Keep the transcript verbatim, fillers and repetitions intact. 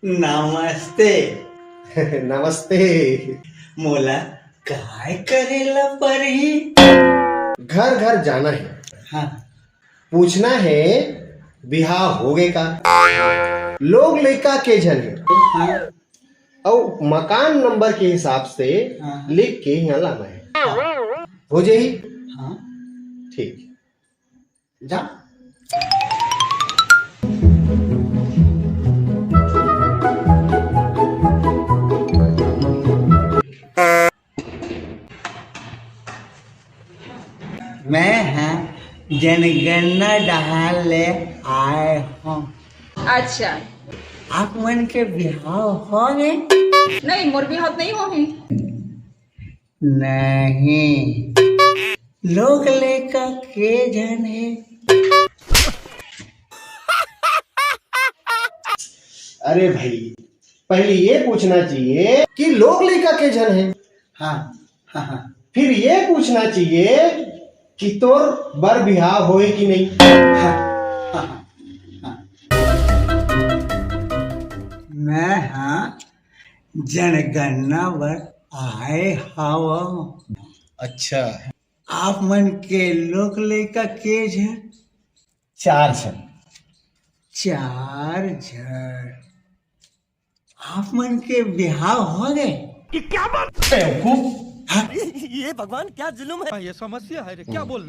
नमस्ते। नमस्ते। मोला काय करे ला परही? घर घर जाना हे। हाँ। पूछना हे, बिहाव हो गे का? लोग लइका के झन हे? हाँ। अउ मकान नंबर के हिसाब से हाँ। लिख के यहाँ लाना हे। हाँ। हो जाही? हाँ। ठीक। जा। मैं ह जनगणना डहार ले आए हूँ। अच्छा। आप मन के बिहाव हो गे? नहीं, मोर बिहाव नहीं हो हे। नहीं, लोग लइका के झन हे? अरे भाई, पहले ये पूछना चाहिए कि लोग लइका के झन हे। हाँ, हाँ, हाँ। फिर ये पूछना चाहिए कि तोर बर बिहाव होए कि नहीं। हाँ, हाँ, हाँ, हाँ। मैं हाँ जनगणना बर आए हवं। अच्छा। आप मन के लोग लइका के झन? चार झन। चार झन। आप मन के बिहाव हो गे? ये क्या बात? बेवकूफ। हाँ? ये भगवान क्या जुल्म है। हाँ, ये समस्या है रे, क्या बोल